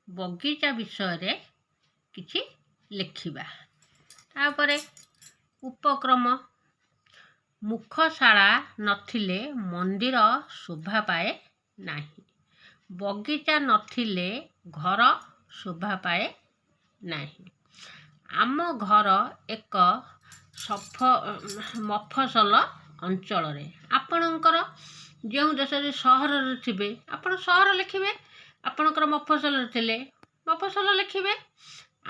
ବଗିଚା ବିଷୟରେ କିଛି ଲେଖିବା। ତାପରେ ଉପକ୍ରମ। ମୁଖଶାଳା ନଥିଲେ ମନ୍ଦିର ଶୋଭା ପାଏ ନାହିଁ। ବଗିଚା ନଥିଲେ ଘର ଶୋଭା ପାଏ ନାହିଁ। ଆମ ଘର ଏକ ସଫ ମଫସଲ ଅଞ୍ଚଳରେ। ଆପଣଙ୍କର ଯେଉଁ ଦେଶରେ ସହରରେ ଥିବେ, ଆପଣ ସହର ଲେଖିବେ। ଆପଣଙ୍କର ମଫସଲରେ ଥିଲେ ମଫସଲ ଲେଖିବେ।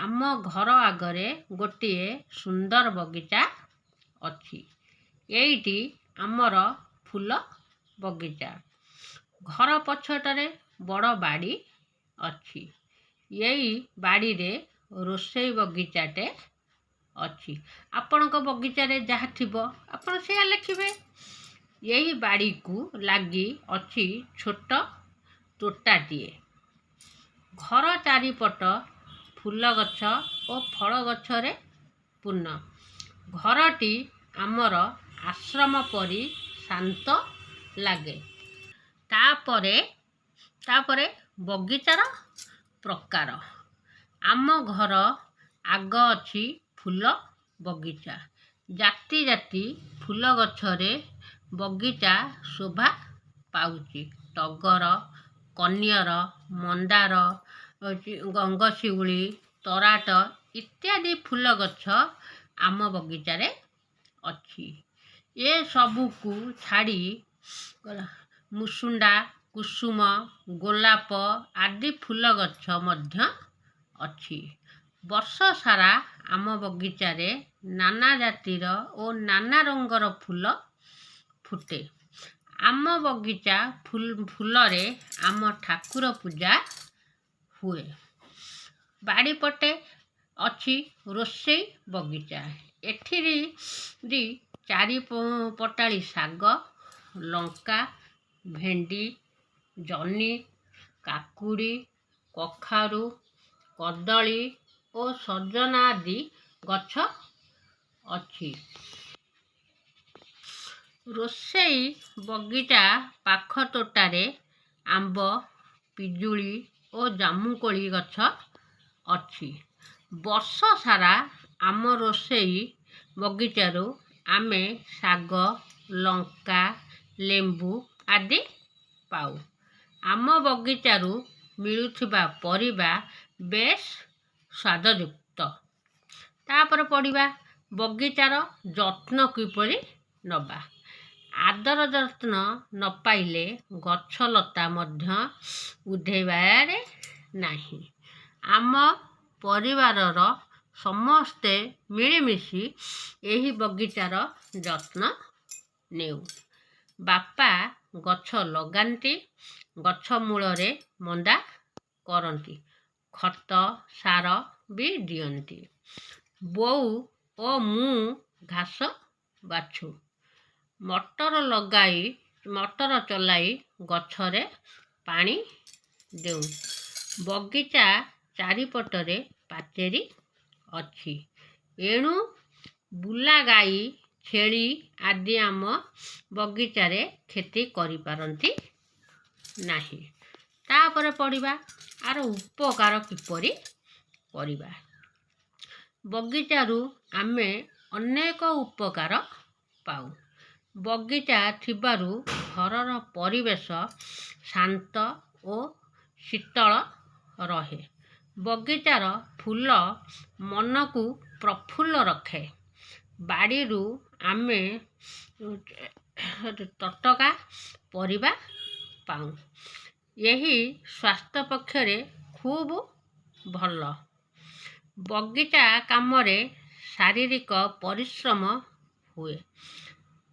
ଆମ ଘର ଆଗରେ ଗୋଟିଏ ସୁନ୍ଦର ବଗିଚା ଅଛି। ଏଇଟି ଆମର ଫୁଲ ବଗିଚା। ଘର ପଛଟାରେ ବଡ଼ ବାଡ଼ି ଅଛି। ଏଇ ବାଡ଼ିରେ ରୋଷେଇ ବଗିଚାଟେ ଅଛି। ଆପଣଙ୍କ ବଗିଚାରେ ଯାହା ଥିବ, ଆପଣ ସେଇଆ ଲେଖିବେ। ଏହି ବାଡ଼ିକୁ ଲାଗି ଅଛି ଛୋଟ ତୋଟାଟିଏ। ଘର ଚାରିପଟ ଫୁଲ ଗଛ ଓ ଫଳ ଗଛରେ ପୂର୍ଣ୍ଣ। ଘରଟି ଆମର ଆଶ୍ରମ ପରି ଶାନ୍ତ ଲାଗେ। ତାପରେ ବଗିଚାର ପ୍ରକାର। ଆମ ଘର ଆଗ ଅଛି ଫୁଲ ବଗିଚା। ଜାତି ଜାତି ଫୁଲ ଗଛରେ ବଗିଚା ଶୋଭା ପାଉଛି। ଟଗର, କନିଅର, ମନ୍ଦାର, ହେଉଛି ଗଙ୍ଗଶିଉଳି, ତରାଟ ଇତ୍ୟାଦି ଫୁଲ ଗଛ ଆମ ବଗିଚାରେ ଅଛି। ଏସବୁକୁ ଛାଡ଼ି ମୁସୁଣ୍ଡା, କୁସୁମ, ଗୋଲାପ ଆଦି ଫୁଲ ଗଛ ମଧ୍ୟ ଅଛି। ବର୍ଷ ସାରା ଆମ ବଗିଚାରେ ନାନା ଜାତିର ଓ ନାନା ରଙ୍ଗର ଫୁଲ ଫୁଟେ। ଆମ ବଗିଚା ଫୁଲରେ ଆମ ଠାକୁର ପୂଜା ହୁଏ। ବାଡ଼ି ପଟେ ଅଛି ରୋଷେଇ ବଗିଚା। ଏଥିରେ ଚାରି ପଟାଳି ଶାଗ, ଲଙ୍କା, ଭେଣ୍ଡି, ଜହ୍ନି, କାକୁଡ଼ି, କଖାରୁ, କଦଳୀ ଓ ସଜନା ଆଦି ଗଛ ଅଛି। ରୋଷେଇ ବଗିଚା ପାଖ ତୋଟାରେ ଆମ୍ବ, ପିଜୁଳି ଓ ଜାମୁକୋଳି ଗଛ ଅଛି। ବର୍ଷ ସାରା ଆମ ରୋଷେଇ ବଗିଚାରୁ ଆମେ ଶାଗ, ଲଙ୍କା, ଲେମ୍ବୁ ଆଦି ପାଉ। ଆମ ବଗିଚାରୁ ମିଳୁଥିବା ପରିବା ବେଶ୍ ସ୍ୱାଦଯୁକ୍ତ। ତାପରେ ପଢ଼ିବା ବଗିଚାର ଯତ୍ନ କିପରି ନେବା। ଆଦର ଯତ୍ନ ନ ପାଇଲେ ଗଛଲତା ମଧ୍ୟ ଉଧେଇବାରେ ନାହିଁ। ଆମ ପରିବାରର ସମସ୍ତେ ମିଳିମିଶି ଏହି ବଗିଚାର ଯତ୍ନ ନେଉ। ବାପା ଗଛ ଲଗାନ୍ତି, ଗଛ ମୂଳରେ ମନ୍ଦା କରନ୍ତି, ଖତ ସାର ବି ଦିଅନ୍ତି। ବୋଉ ଓ ମୁଁ ଘାସ ବାଛୁ। ମଟର ଲଗାଇ, ମଟର ଚଲାଇ ଗଛରେ ପାଣି ଦେଉ। ବଗିଚା ଚାରିପଟରେ ପାଚେରୀ ଅଛି। ଏଣୁ ବୁଲା ଗାଈ, ଛେଳି ଆଦି ଆମ ବଗିଚାରେ କ୍ଷତି କରିପାରନ୍ତି ନାହିଁ। ତାପରେ ପଢ଼ିବା ଆର ଉପକାର କିପରି କରିବା। ବଗିଚାରୁ ଆମେ ଅନେକ ଉପକାର ପାଉ। ବଗିଚା ଥିବାରୁ ଘରର ପରିବେଶ ଶାନ୍ତ ଓ ଶୀତଳ ରହେ। ବଗିଚାର ଫୁଲ ମନକୁ ପ୍ରଫୁଲ୍ଲ ରଖେ। ବାଡ଼ିରୁ ଆମେ ତଟକା ପରିବା ପାଉ। ଏହି ସ୍ୱାସ୍ଥ୍ୟ ପକ୍ଷରେ ଖୁବ୍ ଭଲ। ବଗିଚା କାମରେ ଶାରୀରିକ ପରିଶ୍ରମ ହୁଏ।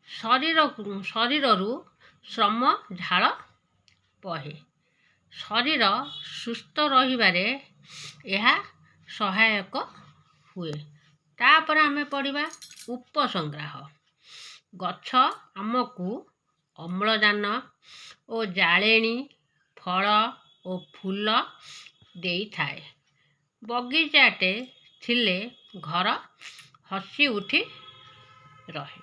ଶରୀରରୁ ଶ୍ରମ ଝାଳ ବହେ। ଶରୀର ସୁସ୍ଥ ରହିବାରେ ଏହା ସହାୟକ ହୁଏ। ତାପରେ ଆମେ ପଢ଼ିବା ଉପସଂହାର। ଗଛ ଆମକୁ ଅମ୍ଳଜାନ ଓ ଜାଳେଣି, ଫଳ ଓ ଫୁଲ ଦେଇଥାଏ। ବଗିଚାଟେ ଥିଲେ ଘର ହସି ଉଠି ରହେ।